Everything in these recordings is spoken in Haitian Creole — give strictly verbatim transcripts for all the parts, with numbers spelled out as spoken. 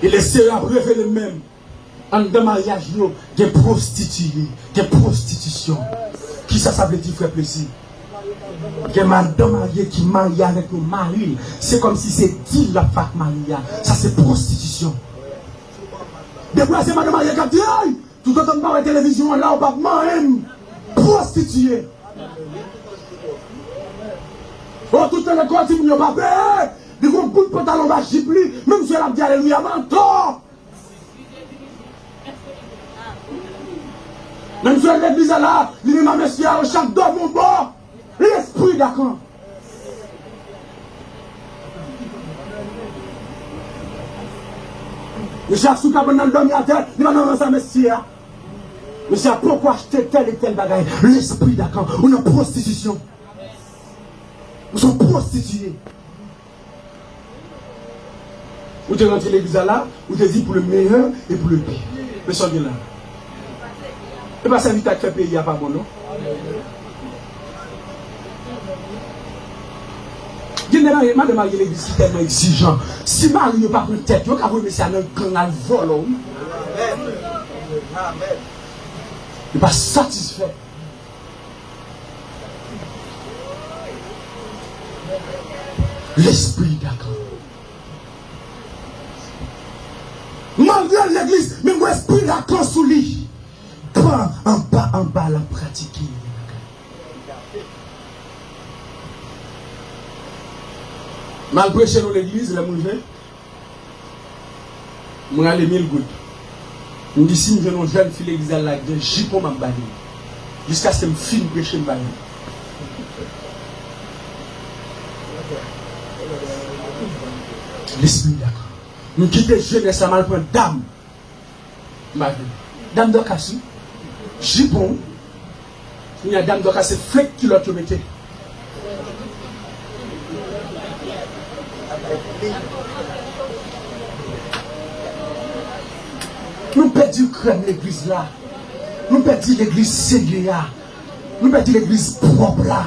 E Lesenyè ap revele m menm. Anndan maryaj yo, gen pwostitiye, gen pwostitisyon. Kisa sa vle di, frè Plesi? Gen madanm marye ki marye avèk yon mari l. Se kòmsi se dil l ap fè ak mari a. Sa se pwostitisyon. Depi w wè se madanm marye k ap di, ay! Toutotan m pa wè televizyon an la, ou p ap manyen m. Pwostitiye. O, tout tan nèg kò timoun yo pa peye. Li gon bout pantalon ba jip li, menm si l ap di alelouya, mantò. Menm si legliz la, li menm a mesye a, yo chak dòmi yon bò. Lespri dakan. Mesye a sou kabann nan, l dòmi atè, li pa nan rans a mesye a. Mesye a poko achte tèl e tèl bagay. Lespri dakan. Ou nan pwostitisyon. Ou se yon pwostitiye. Ou te rantre legliz la la, ou te di pour le meilleur et pour le pire. Men sa w gen la. E pa sèvitè k fè peyi a pa bon, non. Gen de mari, madanm marye legliz ki tèlman egzijan. Si mari yo pa pran tèt, yo ka voye mesye a nan gang al vòlò, wi. Yo pa satisfè. Lespri dakan. Malgre l legliz, men gon espri dakan sou li. Ban anba anba l ap pratike. M al preche nan legliz, lè m rive, m rale mil goud. M di si m jwenn yon jèn fi legliz la, l gen jipon m ap ba li. Jiskaske m fin preche, m ba li. Lespri dakan. M kite jenès la, m al pran dam. M pa vle. Dam Dòkas, wi. Jipon, wi. Kounye a, dam Dòkas, se flenk kilòt yo mete. Nou pèdi krèm legliz la. Nou pèdi legliz serye a. Nou pèdi legliz pwòp la.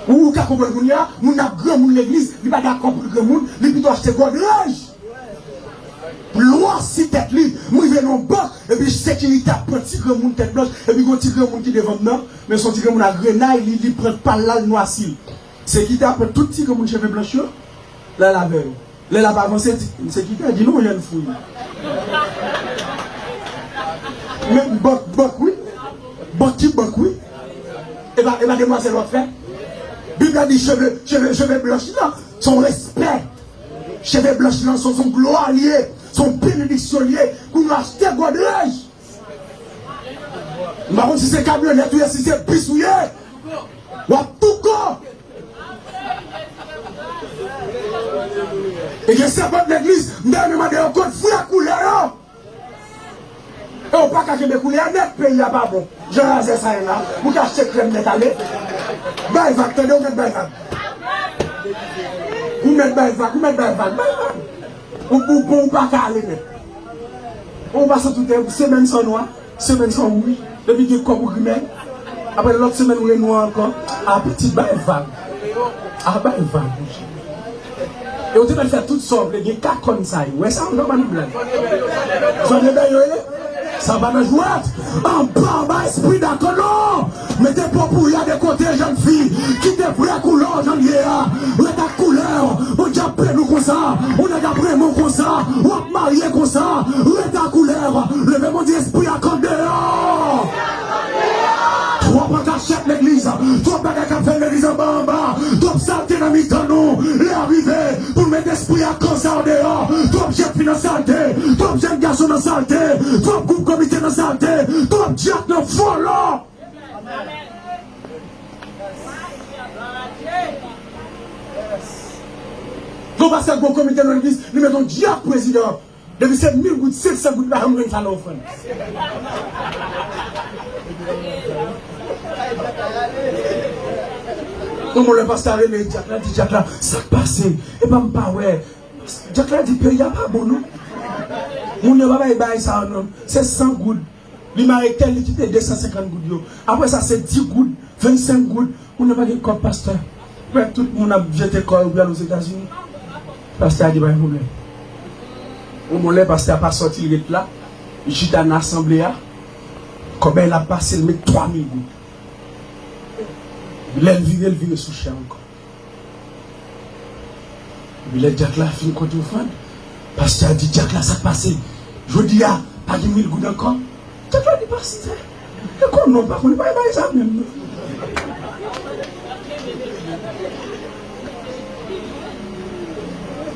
Ou, ou ka konprann kounye a, moun ap granmoun legliz, li pa dakò pou l granmoun, li pito achte gòdrej. Pou l nwasi tèt li, m rive nan yon bank, epi sekirite ap pran ti granmoun tèt blanch, epi gon ti granmoun ki devan m nan, men se yon ti granmoun a grenay, li, li pran pal la, l nwasi l. Sekirite ap pran tout ti granmoun cheve blanch yo, l al avè yo. Lè l ap avanse, ti, sekirite a di, "Non, jèn fou." Men bank, bank, wi. Bank ki bank, wi. E pa, e pa demwazèl w ap fè. Bib la di cheve, cheve, cheve blanch la, se yon respè. Cheve blanch la, se, se yon glwa l ye, se yon benediksyon l ye. Pou nou achte gòdrej. M pa konn si se kamyonèt ou ye, si se bis ou ye. W ap touko. E gen sèvant legliz, m ta renmen mande yo kot vrè koulè yo. E w pa ka kenbe koulè a nèt, peyi a pa bon. Jan razè sa ye la, ou ka achte krèm nèt ale. Bay vag, tande, ou mèt bay vag. Ou mèt bay vag, ou mèt bay vag, bay vag. Ou, ou bon, ou pa ka ale nèt. Ou pase tout semèn san nwa. Semèn sa w wi. Depi gen kòb ou grimèl. Apre lòt semèn ou renwa ankò. A pitit bay vag. A bay vag, monchè. E ou te mèt fè tout sa w vle, gen kat kòn sa yo. Wè sa, ou nan ban nou blag. Zanmi ben yo rele. Sa pa nan jwèt. Anba, anba espri dakò non. Mete po pou y a de kote, jèn fi. Kite vrè koulè w jan l ye a. Ret ak koulè w. Bondye ap peni w konsa. Yon nèg ap renmen w konsa. W ap marye konsa. Ret ak koulè w. Leve, Bondye, espri a k andeyò. Twòp an kachèt legliz. Twòp bagay k ap fè legliz anba anba. Twòp salte nan mitan nou. Lè a rive pou n mete espri a k andeyò. Twòp jèn fi nan salte. Twòp jèn gason nan salte. Twòp gwoup komite nan salte. Twòp dyak nan vòlò. Gon pastè, gon komite nan legliz, li met yon dyak prezidan. Depi se mil goud, senk san goud, li pa janm jwenn sa nan ofrann. Yon moun lè pastè a rele dyak la, di dyak la, "Sa k pase? E pa m pa wè." Dyak la di, "Peyi a pa bon non. Moun yo pa bay bagay sa yo non. Se san goud." Li mare tèl, li kite de san senkant goud yo. Apre sa, se dis goud, vennsenk goud. Moun yo pa gen kòb, pastè. Wè, tout moun ap jete kò yo pou y al Ozetazini. Pastè a di pa gen pwoblèm. Yon bon lè, pastè a pa sòti, li ret la, li chita nan asanble a. Kòbèy la pase, li met twa mil goud. Lè l vire, l vire sou chè ankò. Epi lè dyak la fin konte ofrann, pastè a di dyak la, "Sa k pase? Jodi a, pa gen mil goud ankò?" Dyak la di, "Pastè, e konnen w pa konnen, pa bay sa menm non."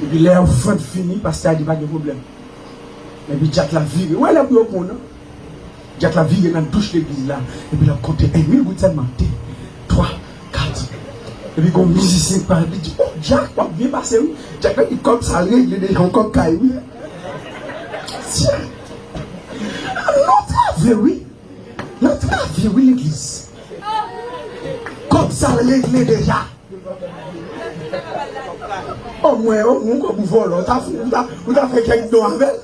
Epi lè ofrann fini, pastè a di, "Pa gen pwoblèm." Epi dyak la vire. Wè lè pou yo pran w nan. Dyak la vire nan douch legliz la. Epi l ap konte en mil goud sèlman. De, twa, kat. Epi gon mizisyen k parèt, li di, "O, dyak, w ap byen pase, wi." Dyak la di, "Kòb sa regle deja, yon kòb kay, wi." Tya. Ann antrave, wi. Antrave, wi, legliz. Kòb sa regle deja. Omwen, omwen, yon kòb ou vòlò, ou ta fou, ou ta, ou ta fè kèk don avè l.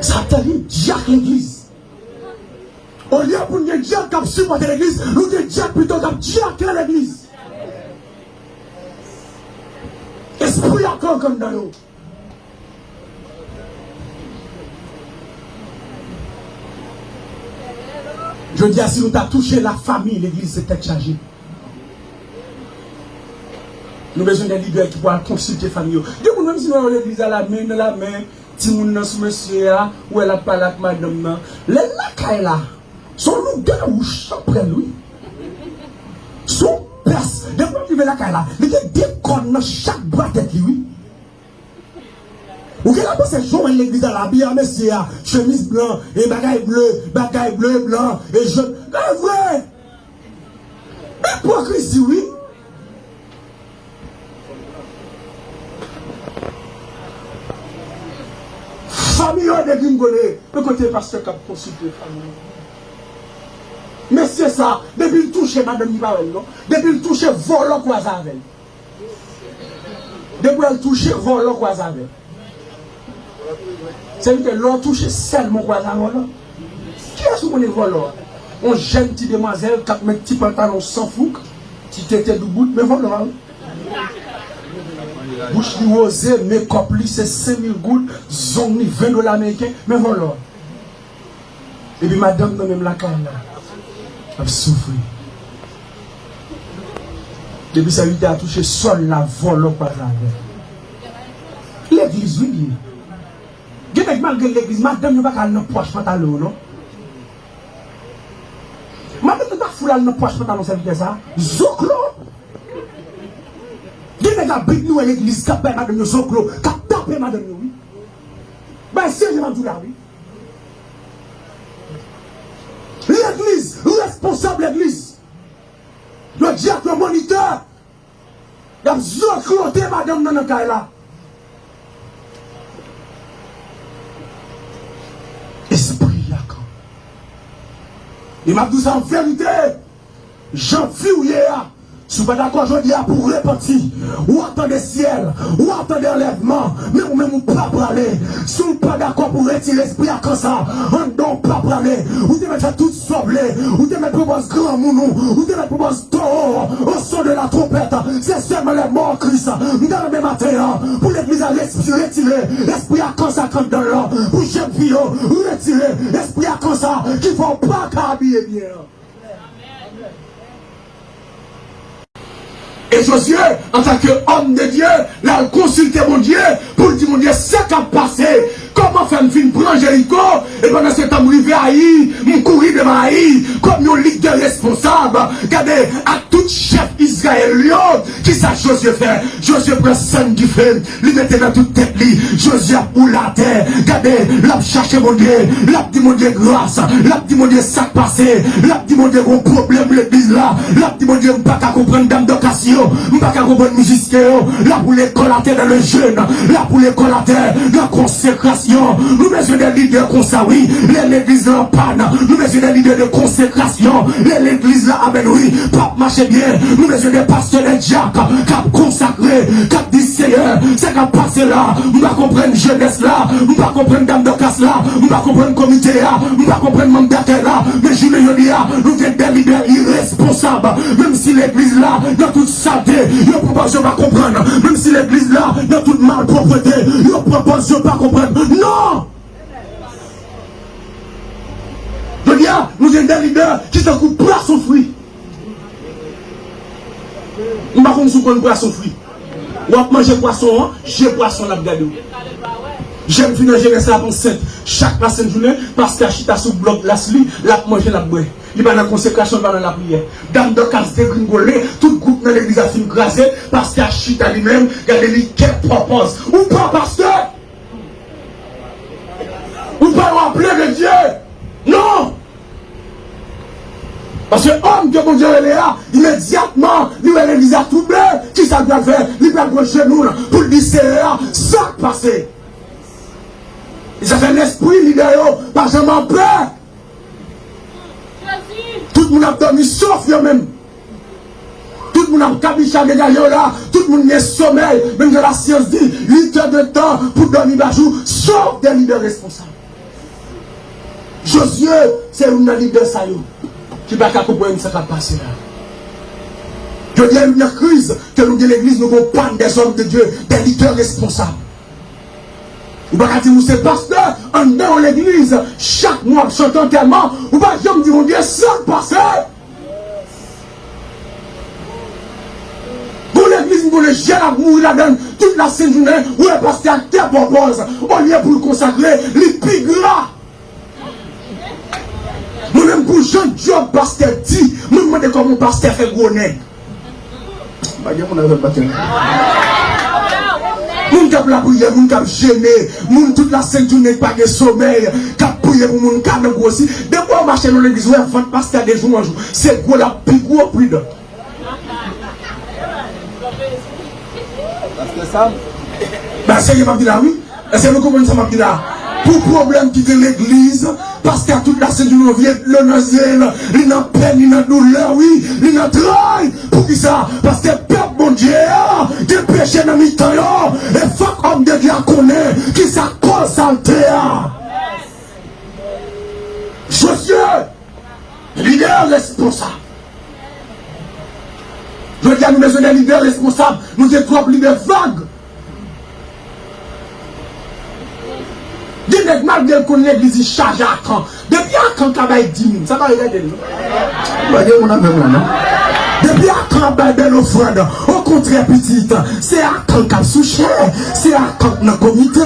Sa tande dyak legliz. Olye pou n gen dyak k ap sipòte legliz, nou gen dyak pito k ap dyake legliz. Espri a k anndan yo. Jodi a, si nou ta touche lafanmi legliz, se tèt chaje. Nou bezwen de lidè ki pou al konsilte fanmi yo. Gen moun, menm si nou wè yo legliz a, lamen nan lamen, timoun nan sou mesye a, ou wè l ap pale ak madanm nan. Lè l lakay la, se yon lougawou chanpwèl, wi. Se yon pès. Depi l rive lakay la, li gen de kòn nan chak bwa tèt li, wi. Ou genlè panse jan w wè legliz la, abiye a mesye a, chemiz blan, e bagay ble, bagay ble, blan, e jòn. Gade vre! Ipokrizi, wi! Fanmi yo degringole, men kote pastè k ap konsilte fanmi yo? Mesye sa, depi l touche madanm li pa wè l non. Depi l touche vòlò kwaze avè l. Depi w wè l touche vòlò kwaze avè l. Sèvitè, lè w touche sèlman w kwaze a vòlò. Kiyès ou konnen vòlò a? Yon jèn ti demwazèl k ap met ti pantalon san fouk, ti tete doubout, men vòlò a wi. Bouch li woze, mekòp li se senk mil goud, zong li ven dola ameriken, men vòlò a. Epi madanm nan menm lakay la ap soufri. Depi sèvitè a touche sòl la, vòlò kwaze avè l. Legliz wi li ye. Gen nèg malgre legliz, madanm yo pa ka al nan pòch pantalon yo non. Madanm yo ta foule al nan pòch pantalon sèvitè sa. Zoklo. Gen nèg abit nou wè legliz k ap bay madanm yo zoklo, k ap tape madanm yo wi. Bay serye m ap di w la wi. Legliz, responsab legliz, yo dyak, yo monitè, y ap zoklote madanm nan nan kay la. Espri a kan. E m ap di w sa an verite. Jan vi w ye a, si w pa dakò jodi a pou w repanti, w a tande syèl, w a tande anlèvman, men ou menm ou pa prale. Si w pa dakò pou w retire espri a kan sa anndan w, pa prale. Ou te mèt fè tout sa w vle, ou te mèt pran pòz granmoun ou, ou te mèt pran pòz towo, au son de la trompette, se sèlman les morts en Christ. M ta renmen maten an pou legliz la res-, retire espri a kan sa k anndan l lan, pou jèn fi yo retire espri a kan sa ki fè w pa ka abiye byen an. E Jozye, antanke òm de Dye, l al konsilte Bondye pou l di Bondye sa k ap pase. Kòman fè m fin pran Jeriko, e pandan se tan m rive Ayi, m kouri devan Ayi kòm yon lidè responsab? Gade, ak tout chèf Izrayèl yo, kisa Jozye fè? Jozye pran sèn dife, li mete nan tout tèt li. Jozye ap woule atè. Gade, l ap chache Bondye. L ap di Bondye gras. L ap di Bondye sa k pase. L ap di Bondye gon pwoblèm legliz la. L ap di Bondye m pa ka konprann dam Dòkas yo. M pa ka konprann mizisyen yo. L ap woule kò l atè nan le jeûne. L ap woule kò l atè nan konsekrasyon. Nou bezwen de lidè konsa wi. Lè legliz la an pàn, nou bezwen de lidè de konsekrasyon. Lè legliz la, amèn wi, p ap mache byen, nou bezwen de pastè, de dyak k ap konsakre, k ap di, Seyè, sa k ap pase la? M pa konprann jenès la, m pa konprann dam Dòkas la, m pa konprann komite a, m pa konprann manm dakèy la. Men jounen jodi a, nou gen de lidè iresponsab. Menm si legliz la nan tout salte, yo pran pòz yo pa konprann. Menm si legliz la nan tout malpwòpte, yo pran pòz yo pa konprann. Non! Jodi a, nou gen de lidè ki tankou pwason fri. M pa konn si w konn pwason fri. W ap manje pwason an, je pwason l ap gade w. Jèn fi nan jenès la ap ansent. Chak lasent jounen, pastè a chita sou blòk glas li, l ap manje, l ap bwè. Li pa nan konsekrasyon, li pa nan lapriyè. Dam Dòkas degringole, tout gwoup nan legliz la fin kraze, pastè a chita li menm, gade li, kè pòpòz. Ou pa pastè! Ou pa yon aple de Dye! Non! Paske òm ke Bondye rele a, imedyatman, li wè legliz la twouble, kisa l pral fè? Li pral pran jenou l pou l di Seyè a, sa k pase? E sa fè lespri lidè yo pa janm anpè. Tout moun ap dòmi, sof yo menm. Tout moun ap kabicha degaje yo la. Tout moun gen somèy. Menm jan lasyans di, uit è de tan pou dòmi pa jou, sof de lidè responsab. Jozye se youn nan lidè sa yo ki pa ka konprann sa k ap pase la. Jodi a, youn nan kriz ke nou gen legliz, nou gen pàn dèzòm de Dye, de lidè responsab. Ou pa ka di m ou se pastè anndan yon legliz, chak mwa w ap chante antèman, ou pa janm di Bondye sa k pase. Gon legliz m konnen jèn ap mouri ladan l, tout lasent jounen, ou wè pastè a kè pòpòz, olye pou l konsakre, li pi gra. Mwen menm pou jan djòb pastè di, mwen mande kòman pastè fè gwo nèg. Pa gen moun avè m maten. Moun k ap lapriyè, moun k ap jene, moun tout lasent jounen k pa gen somèy, k ap priye pou moun ka nan gwosi. Depi w mache nan legliz, ou wè vant pastè de jou an jou, se gwo l ap pi gwo, pridan. Pastè Sam. Ba serye m ap di la wi. Èske nou konprann sa m ap di la? Pou pwoblèm ki gen legliz, pastè a tout lasent jounen vye dlo nan zye l, li nan pèn, li nan doulè, wi, li nan tray. Poukisa? Paske pèp Bondye a gen peche nan mitan yo. E fòk òm de Dye a konnen kisa koz salte a. Jozye, lidè responsab. Jodi a, nou bezwen de lidè responsab. Nou gen twòp lidè vag. Gen nèg, malgre l konn legliz, li chaje akan. Depi akan ka bay dim, sa pa regade l non. Pa gen moun avè m la non. Depi akan ap bay bèl ofrann, okontrè pitit, se akan k ap sou chè, se akan k nan komite,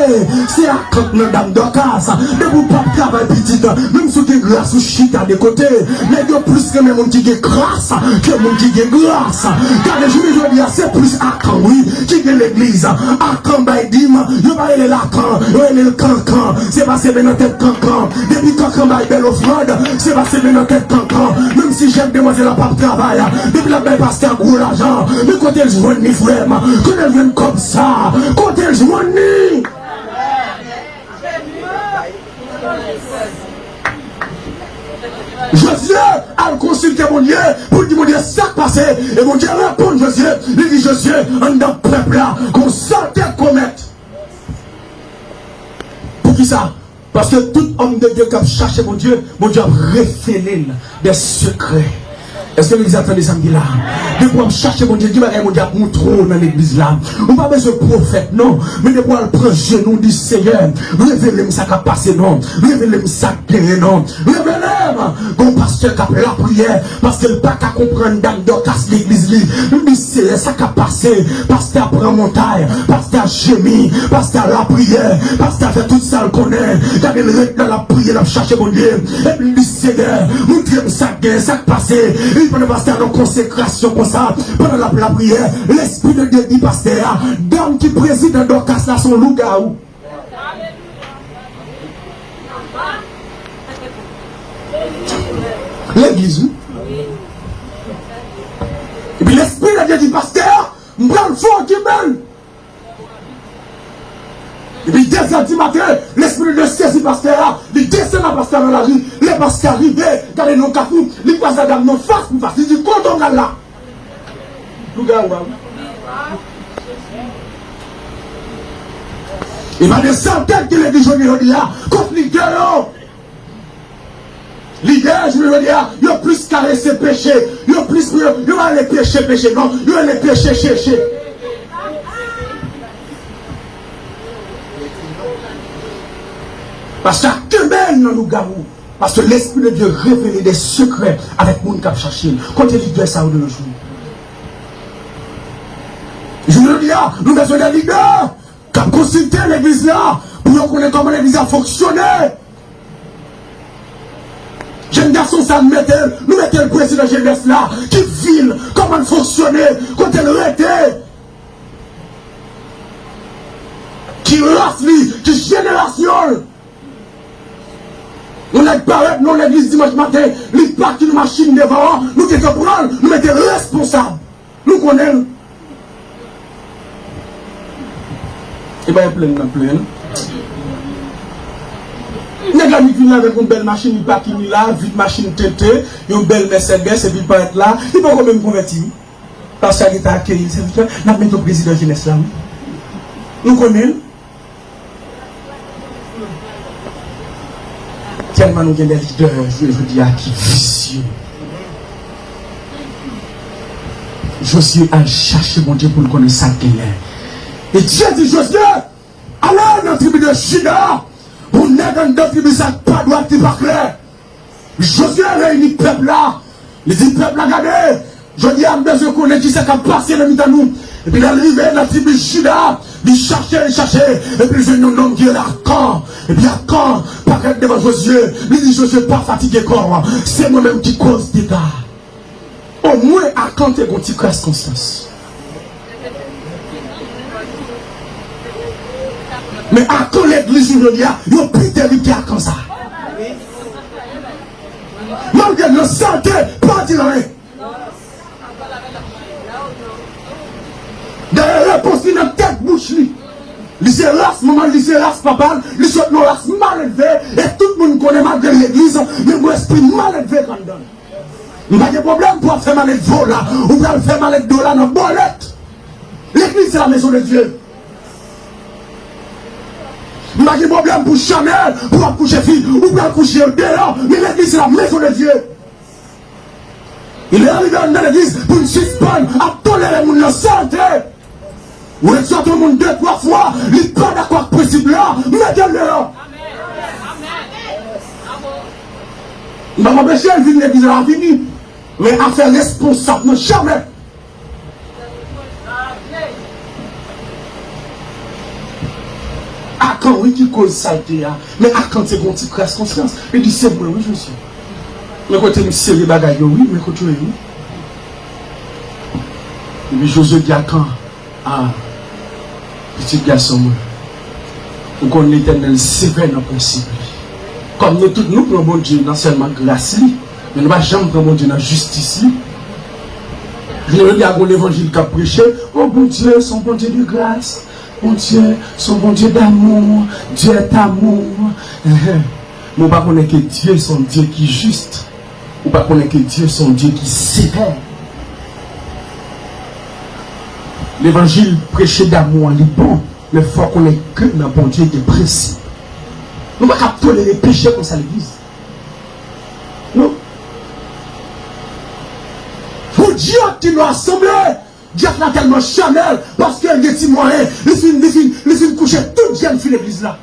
se akan k nan dam Dòkas. Depi w p ap travay pitit, menm si w gen gras, ou chita de kote. Nèg yo plis renmen moun ki gen kras ke moun ki gen gras. Gade, jounen jodi a, se plis akan, wi, ki gen legliz. Akan bay dim, yo pa rele l akan, yo rele l kankan. Se pase men nan tèt kankan. Depi kankan bay bèl ofrann, se pase men nan tèt kankan. Menm si jèn demwazèl la p ap travay, depi l ap bay pastè a gwo lajan, men kote l jwenn li, frè m? Kote l jwenn kòb sa? Kote l jwenn li? Jozye al konsilte Bondye pou l di Bondye sa k pase. E Bondye reponn Jozye, li di Jozye, anndan pèp la, gon salte k komèt. Poukisa? Paske tout òm de Dye k ap chache Bondye, Bondye ap revele l de sekrè. Èske legliz la tande sa m di la? Depi w ap chache Bondye, gen bagay Bondye ap montre w nan legliz la. Ou pa bezwen pwofèt, non. Men depi w al pran jenou, di, Seyè, revele m sa k ap pase, non. Revele m sa k genyen, non. Revele m. Gon pastè k ap lapriyè, paske l pa ka konprann dam Dòkas legliz li. Li di, Seyè, sa k ap pase? Pastè a pran montay, pastè a jemi, pastè a lapriyè, pastè a fè tout sa l konnen. Gade l ret la, l ap priye, l ap chache Bondye. Epi l di, Seyè, montre m sa k gen, sa k pase. Epi pandan pastè a nan konsekrasyon konsa, pandan l ap lapriyè, Lespri de Dye di pastè a, dam ki prezidan Dòkas la se yon lougawou. Legliz, wi. Epi Lespri de Dye di pastè a, m pral fè w okipe l. Epi de zè di maten, Lespri de Dye sezi pastè a, li desann ak pastè a nan lari. Lè pastè a rive, gade nan kafou, li kwaze ak dam nan fas pou fas. Li di, kote w pral la? Lougawou a wi. E pa de sal tèt ki legliz jodi jodi a kont lidè yo. Lidè jodi jodi a, yo plis karese peche. Yo plis, yo, yo pa rele peche peche non, yo rele peche cheche. Paske a kenbe l nan lougawou. Paske Lespri de Dye revele de sekrè avèk moun k ap chache l. Kote lidè sa yo de nos jours? Jodi a, nou bezwen de lidè k ap konsilte legliz la pou yo konnen kòman legliz la fonksyone. Jèn gason sa n mete l, nou mete l prezidan jenès la, ki vi l, kòman l fonksyone, kote l rete, ki ras li, ki jenerasyon l. Yon nèg parèt nan legliz dimanch maten, li pake yon machin devan an, nou gentan pran l, nou mete l responsab. Nou konnen l. E pa yon plenn n ap plenn. Nèg la vin vin avèk yon bèl machin, li pake li la, vit machin tenten, yon bèl Mercedes, epi l parèt la, li poko menm konvèti wi. Pastè a gentan akeyi l, sèvitè, n ap mete w prezidan jenès la wi. Nou konnen l. Tèlman nou gen de lidè jodi a ki visye. Jozye al chache Bondye pou l konnen sa l genyen. E Dye di Jozye, ale nan tribi de Jida, yon nèg anndan tribi sa k pa dwat, ki pa klè. Jozye reyini pèp la. Li di pèp la, gade, jodi a m bezwen konnen kisa k ap pase nan mitan nou. Epi lè l rive nan tribi Jida, li chache, li chache, epi l jwenn yon nonm ki rele Akan. Epi Akan parèt devan Jozye, li di Jozye, pa fatige kò w, se mwen menm ki koz dega. Omwen Akan te gon ti kras konsyans. Men Akan legliz nou jodi a, yo pi terib ke Akan sa. Malgre l nan salte, pa di l anyen. Dayè repons li nan tèt bouch li. Li se ras manman l, li se ras papa l, li sot nan ras maledve, e tout moun konnen malgre l legliz, men gon espri maledve k anndan l. M pa gen pwoblèm pou w ap fè maledve w la, ou pral fè maledve w la nan bòlèt. Legliz se la maison de Dieu. M pa gen pwoblèm pou chanèl, pou w ap kouche fi, ou pral kouche yo deyò, men legliz se la maison de Dieu. Lè arrivé anndan legliz pou n sispann ap tolere moun nan salte. Ou egzòte yon moun de twa fwa, li pa dakò ak prensip la, mete l deyò. M p ap anpeche l vin legliz la, vini. Men afè responsab nan jamè. Akan wi ki koz salte a. Men Akan te gon ti kras konsyans. Li di se mwen wi Jozye. Men kote m sere bagay yo wi, men kote yo ye wi. Epi Jozye di Akan, a, pitit gason mwen, ou konn Letènèl sevè nan prensip li. Kòm nou tout nou pran Bondye nan sèlman gras li, men nou pa janm pran Bondye nan jistis li. Jounen jodi a gon levanjil k ap preche, o Bondye se yon Bondye de gras, Bondye se yon Bondye damou, Dieu est amour. Enhen. Men w pa konnen ke Dye se yon Dye ki jis. Ou pa konnen ke Dye se yon Dye ki sevè. Levanjil preche damou an li bon, men fò w konnen ke nan Bondye gen prensip. Nou pa ka tolere peche konsa legliz. Non. Pou dyak ki nan asanble, dyak la tèlman chanèl, paske l gen ti mwayen, li fin, li fin, li fin kouche tout jèn fi legliz la.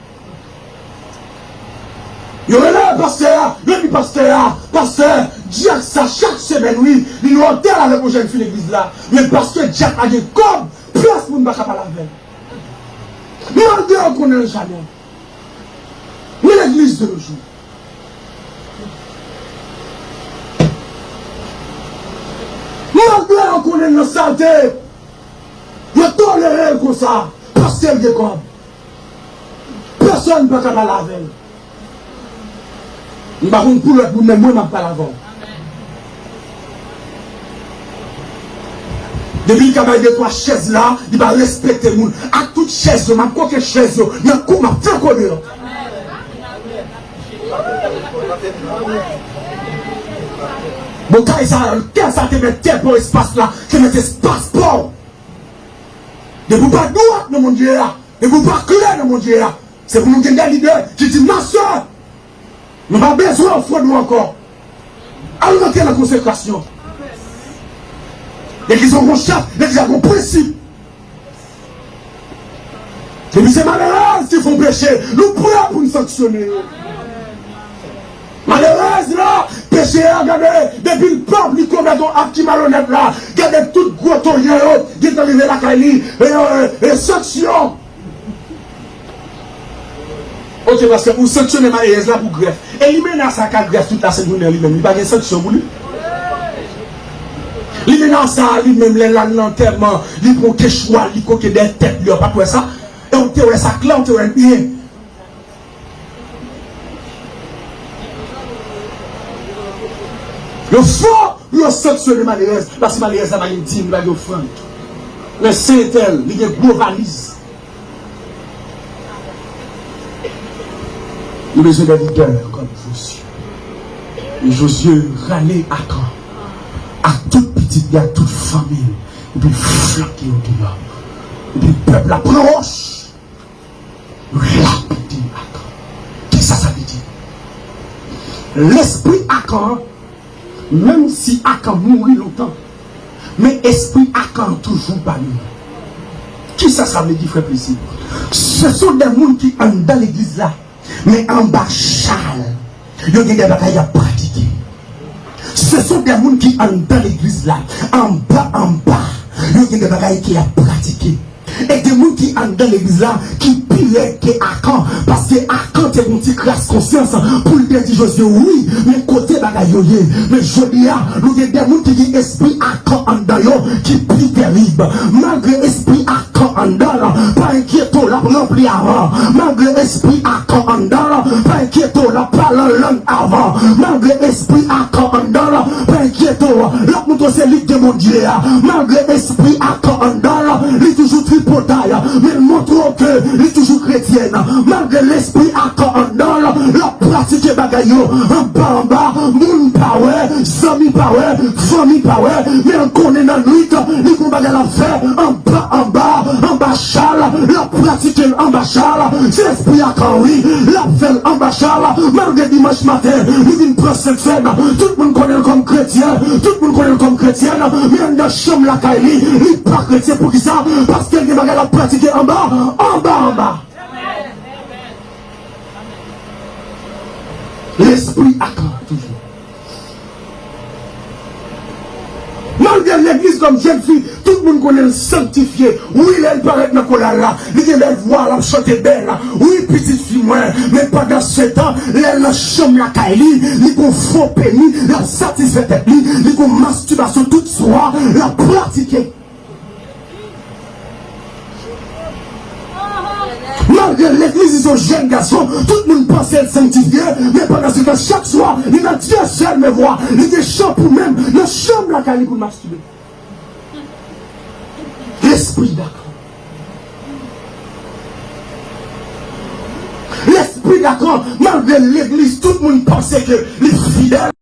Yo rele pastè a, yo di pastè a, pastè, dyak sa chak semèn wi, li nan otèl avèk yon jèn fi legliz la. Men paske dyak la gen kòb, pyès moun pa ka pale avè l. Malgre yo konnen l chanèl. Men legliz de nos jours. Malgre yo konnen l nan salte, yo tolere l konsa, paske l gen kòb. Pèsonn pa ka pale avè l. M pa konn pou lòt moun, men mwen m ap pale avè w. Depi l ka bay de twa chèz la, li pa respekte moun. Ak tout chèz yo, m ap koke chèz yo nan kou, m ap flanke w deyò. Bon, kay sa, kay sa te mèt tè pa w, espas la te mèt espas pa w. Depi w pa dwat nan Bondye a, depi w pa klè nan Bondye a, se pou nou gen de lidè ki di, "Mastè, nou pa bezwen ofrann ou ankò. Al rantre nan konsekrasyon." Legliz an gon chèf, legliz la gon prensip. Epi se malerèz ki fè yon peche, nou prè pou n sanksyone yo. Malerèz la, peche a, gade, depi l pòv, li komèt yon ak ki malonèt la, gade tout gwo toyè yo, gentan rive lakay li, e, e, e sanksyon. Ok, pastè, ou sanksyone malerèz la pou grèf. E limena sa ka grèf tout lasent jounen li menm, li pa gen sanksyon pou li? Limena sa li menm, lè l al nan antèman, li pran kechwa, li koke dèyè tèt li, w pa t wè sa? E w te wè sa klè, w te wè l byen. Yo fò pou yo sanksyone malerèz, paske malerèz la pa gen dim, li pa gen ofrann. Men se entèl, li gen gwo valiz. Nou bezwen de lidè kòm Jozye. E Jozye rale Akan ak tout pitit li, ak tout fanmi l, epi l flanke yo deyò. Epi pèp la pran wòch, lapide Akan. Kisa sa vle di? Lespri Akan, menm si Akan mouri lontan, men espri Akan toujou pami nou. Kisa sa vle di, frè Plezi? Se son de moun ki anndan legliz la, men anba chal, yo gen de bagay y ap pratike. Se son de moun ki anndan legliz la, anba, anba, yo gen de bagay ke y ap pratike. E gen moun ki anndan legliz la ki pi rèd ke Akan, paske Akan te gon ti kras konsyans pou l te di Jozye, wi, men kote bagay yo ye. Men jodi a, nou gen de moun ki gen espri Akan anndan yo ki pi terib. Malgre espri Akan anndan l, pa enkyete w, l ap ranpli avan. Malgre espri Akan anndan l, pa enkyete w, l ap pale an lang avan. Malgre espri Akan anndan l, pa enkyete w, l ap montre w se li k gen Bondye a. Malgre espri Akan anndan l, li toujou tripotay, men l montre w ke li toujou kretyèn. Malgre lespri Akan anndan l, l ap pratike bagay yo anba anba, moun pa wè, zanmi pa wè, fanmi pa wè, men l konnen nan nwit, li gon bagay l ap fè anba anba, anba chal, l ap pratike l anba chal. Se espri Akan, wi, l ap fè l anba chal. Malgre dimanch maten, li vin pran sentsèn, tout moun konnen l kòm kretyen, tout moun konnen l kòm kretyèn, men anndan chanm lakay li, li pa kretyen. Poukisa? Paske l gen bagay l ap pratike anba, anba, anba. Lespri Akan toujou. Malgre legliz kòm jèn fi, tout moun konnen l sanktifye. Wi, lè l parèt nan koral la, li gen bèl vwa, l ap chante bèl. Wi, pitit fi mwen, men pandansetan, lè l nan chanm lakay li, li gon fo peni, l ap satisfè tèt li, li gon mastibasyon tout swa, l ap pratike. Malgre legliz li se yon jèn gason, tout moun panse l sanktifye, men pandansetan, chak swa, li nan Dieu seul me voit, li gen chanpou menm nan chanm lakay li pou l mastibe. Lespri Akan. Lespri Akan, malgre legliz, tout moun panse ke li fidèl.